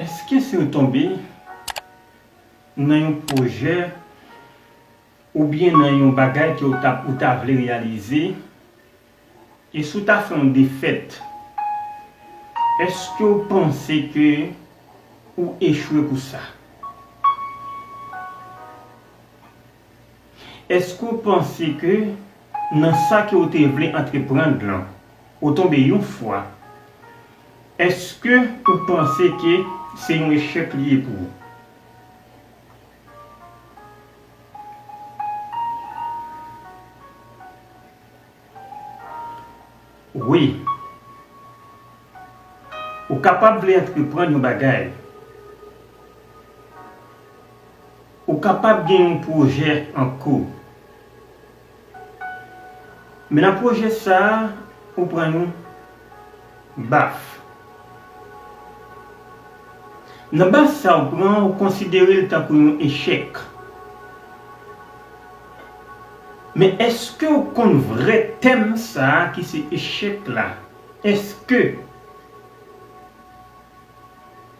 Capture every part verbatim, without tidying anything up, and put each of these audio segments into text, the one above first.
Èske si w tonbe nan yon pwojè oubyen nan yon bagay ke w ta, ou ta vle reyalize, e si w ta fè yon defèt, èske w panse ke ou echwe pou sa? Èske w panse ke nan sa ke w te vle antreprann lan, ou tonbe yon fwa, èske ou panse ke se yon echèk li ye pou ou? Wi. Ou kapab vle antreprann yon bagay. Ou kapab gen yon pwojè an kou. Men nan pwojè sa a, ou pran yon baf. Nan baf sa ou pran, ou konsidere l tankou yon echèk. Men èske w konn vrè tèm sa a ki se echèk la? Èske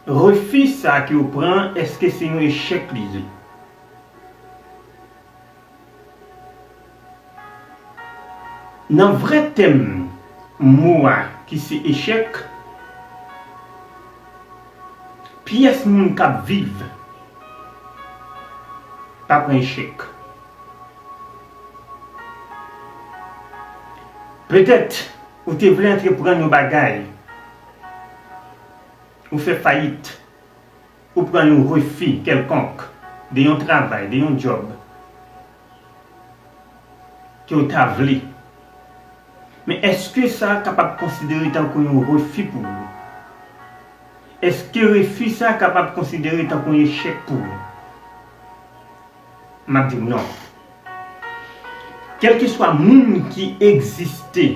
refi sa a ke w pran, èske se yon echèk li ye? Nan vrè tèm mo a ki se echèk, pyès moun k ap viv pa pran echèk. Petèt, ou te vle antreprann yon bagay, ou fè fayit, ou pran yon refi kèlkonk de yon travay, de yon djòb ke w ta vle. Men èske sa kapab konsidere tankou yon refi pou ou? Èske refi sa kapab konsidere tankou yon echèk pou ou? M ap di w non. Kèlkeswa moun ki egziste,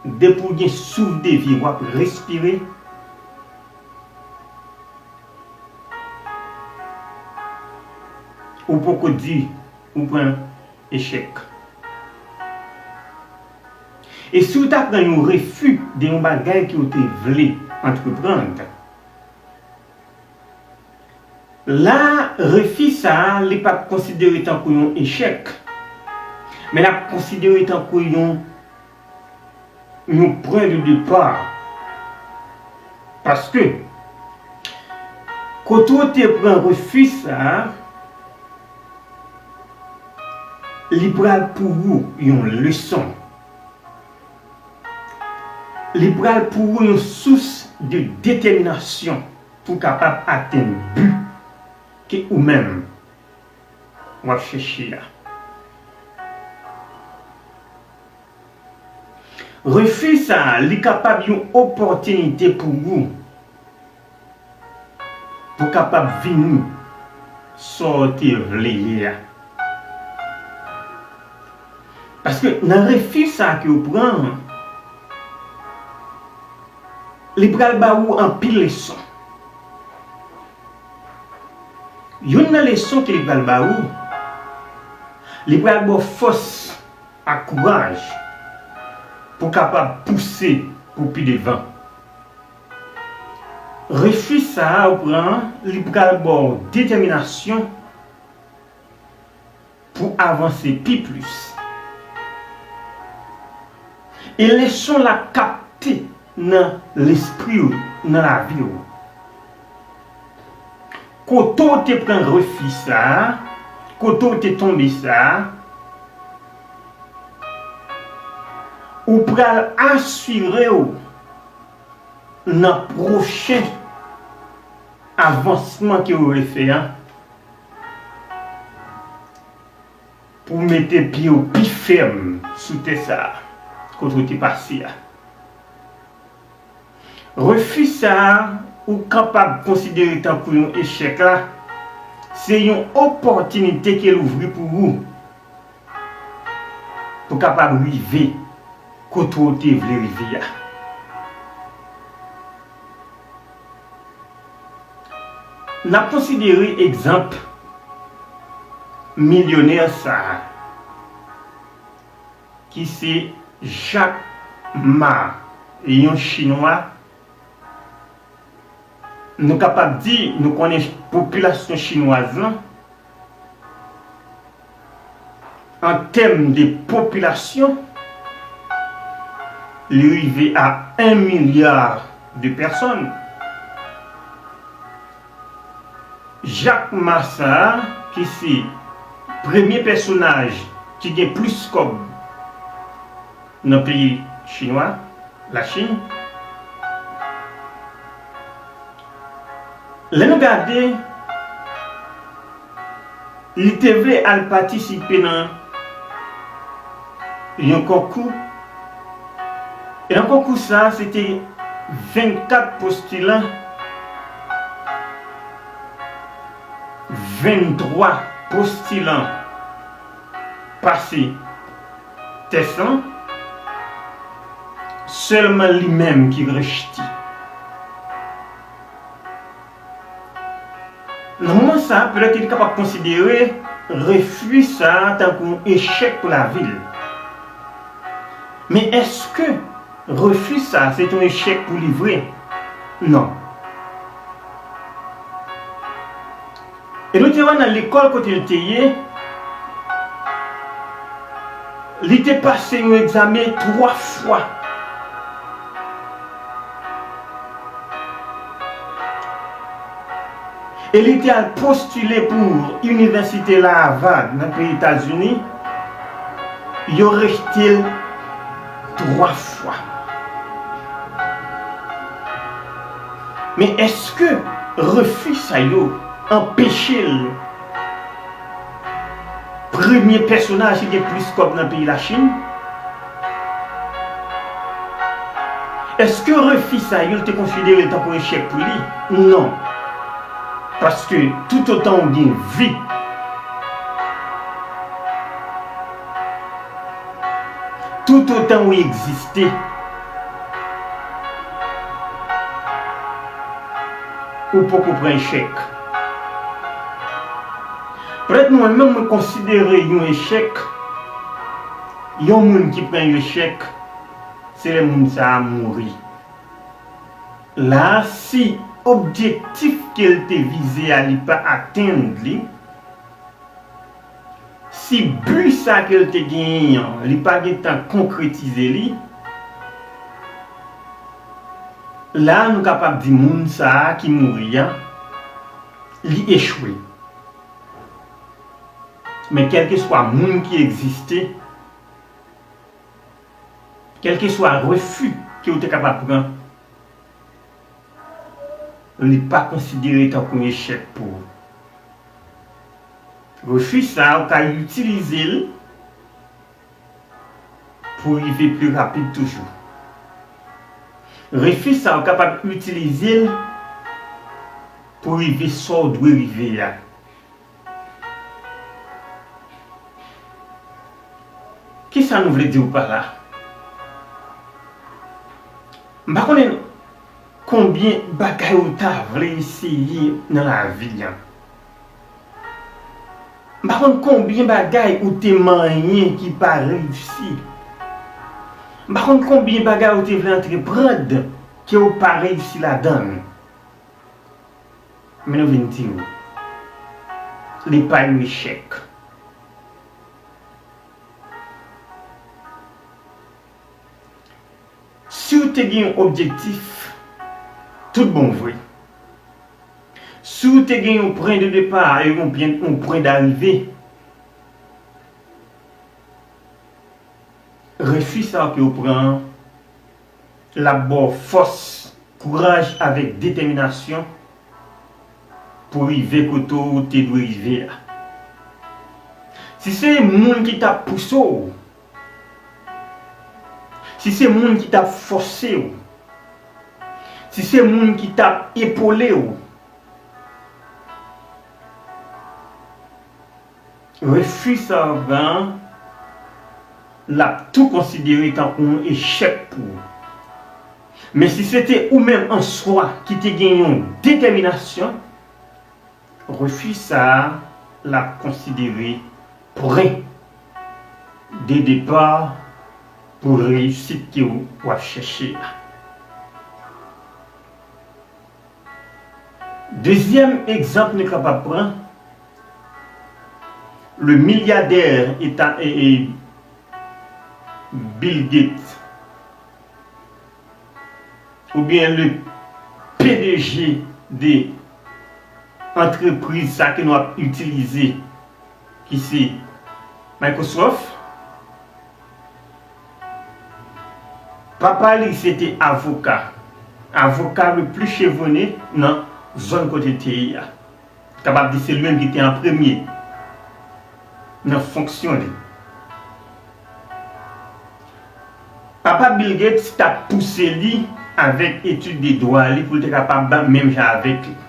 depi w gen souf de vi w ap respire, ou poko di ou pran echèk. E si w ta pran yon refi de yon bagay ke w te vle antreprann, la, refi sa a, li p ap konsidere tankou yon echèk, men l ap konsidere tankou yon, yon pwen de depa. Paske, kote w te pran refi sa a, li pral pou ou yon leson. Li pral pou ou yon sous de detèminasyon pou w kapab atenn bi ke ou menm w ap chèche a. Refi sa a, li kapab yon opòtinite pou ou pou w kapab vini sa w te vle ye a. Paske nan refi sa a ke w pran an, li pral ba ou anpil leson. Youn nan leson ke li pral ba ou, li pral ba w fòs ak kouraj pou w kapab pouse pou pi devan. Refi sa a ou pran an, li pral ba w detèminasyon pou avanse pi plis. E leson l ap kapte nan lespri w, nan lavi w. Kote w te pran refi sa a, kote w te tonbe sa a, ou pral asire w nan pwochen avansman ke w vle fè a, pou w mete pye w pi fèm sou tè sa a, kote w te pase a. Refi sa a, ou kapab konsidere tankou yon echèk la, se yon opòtinite ke l ouvri pou ou, pou w kapab rive kote w te vle rive a. N ap konsidere egzanp milyonè sa a, ki se Jack Ma, yon Chinwa Nou kapab di nou konnen popilasyon chinwaz lan, an tèm de popilasyon, li rive a un milliard de pèsòn. Jack Ma sa a, ki se premye pèsonaj ki gen plis kòb nan peyi chinwa, Lachin, lè nou gade, li te vle al patisipe nan yon konkou. E nan konkou sa a, se te vennkat postilan, venntwa postilan pase tès lan, sèlman li menm ki rejte. Nan moman sa a, petèt ke li kapab konsidere refi sa a tankou yon echèk pou lavi l. Men èske refi sa a se te yon echèk pou li vre? Non. E nou te wè nan lekòl kote l te ye, li te pase yon egzamen twa fwa. E li te al postile pou Inivèsite Harvard nan peyi Etazini, yo rejte l twa fwa. Men èske refi sa yo anpeche l premye pèsonaj ki gen plis kòb nan peyi Lachin? Èske refi sa yo, l te konsidere l tankou echèk pou li? Non. Paske toutotan w gen vi, toutotan w egziste, ou poko pran echèk. Petèt mwen menm, mwen konsidere yon echèk, yon moun ki pran yon echèk, se lè moun sa a mouri. La a, si objektif ke l te vize a, li pa atenn li, si bi sa ke l te genyen an, li pa gentan konkretize li, la a nou kapab di moun sa a ki mouri a, li echwe. Men kèlkeswa moun ki egziste, kèlkeswa refi ke w te kapab pran, li pa konsidere tankou yon echèk pou ou. Refi sa a, ou ka itilize l pou rive pi rapid toujou. Refi sa a, ou kapab itilize l pou rive sa w dwe rive a. Kisa nou vle di w pa la? M pa konnen konbyen bagay ou ta vle eseye nan lavi a. M pa konn konbyen bagay ou te manyen ki pa reyisi. M pa konn konbyen bagay ou te vle antreprann ke ou pa reyisi ladan l. Men nou vin di w, li pa yon echèk. Si w te gen yon objektif, tout bon vre. Si w te gen yon pwen de depa e yon pwen, yon pwen darive, refi sa a ke w pran an, l ap ba w fòs, kouraj avèk detèminasyon pou rive kote w te dwe rive a. Si se moun ki t ap pouse w, si se moun ki t ap fòse w, si se moun ki t ap epole w, refi sa w pran an, l ap tou konsidere tankou yon echèk pou ou. Men si se te ou menm an swa ki te gen yon detèminasyon, refi sa a, l ap konsidere pwen de depa pou reyisit ke w ap chèche a. Dezyèm egzanp nou kapab pran, le milyadè eta, e, e, Bill Gates, oubyen le P D G de antrepriz sa ke nou ap itilize, ki se Microsoft. Papa li se te avoka, avoka le plus chevronné nan zòn kote l te ye a. Kapab di se li menm ki te an premye nan fonksyon li. Papa Bill Gates t ap pouse li avèk etid de dwa li pou l te kapab menm jan avèk li.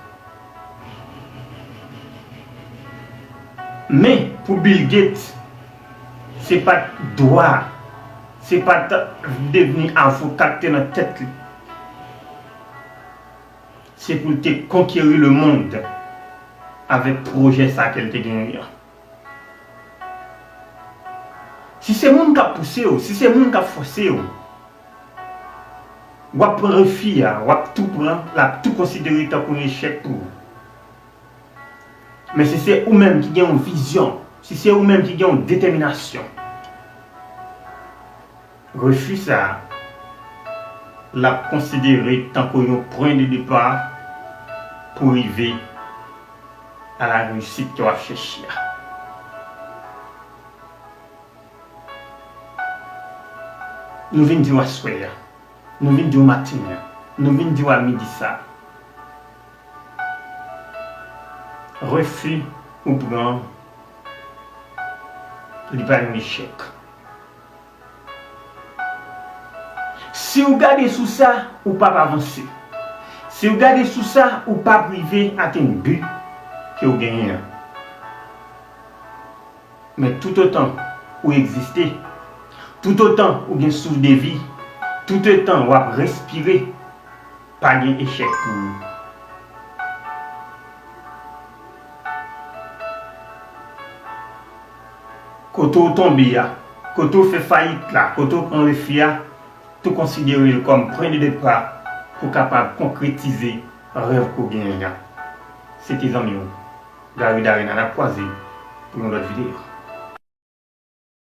Men, pou Bill Gates, se pa t dwa, se pa t devni avoka k te nan tèt li. Se pou l te konkeri lemonn avèk pwojè sa ke l te genyen an. Si se moun k ap pouse w, si se moun k ap fòse w, w ap pran refi a, w ap tou pran, l ap tou konsidere tankou yon echèk pou ou. Men si se ou menm ki gen yon vizyon, si se ou menm ki gen yon detèminasyon, refi sa a, l ap konsidere tankou yon pwen de depa pou rive a la reyisit ke w ap chèche a. Nou vin di w aswè a, nou vin di w maten an, nou vin di w a midi sa a. Refi ou pran, li pa yon echèk. Si w gade sou sa, ou p ap avanse. Si w gade sou sa, ou p ap rive atenn bi ke w genyen an. Men toutotan ou egziste, toutotan ou gen souf de vi, toutotan w ap respire, pa gen echèk pou ou. Kote w tonbe a, kote w fè fayit la, kote w pran refi a, tou konsidere l kòm pwen de depa pou w kapab konkretize rèv ke w genyen an. Se te zanmi w, Gary Darena, n ap kwaze pou yon lòt videyo.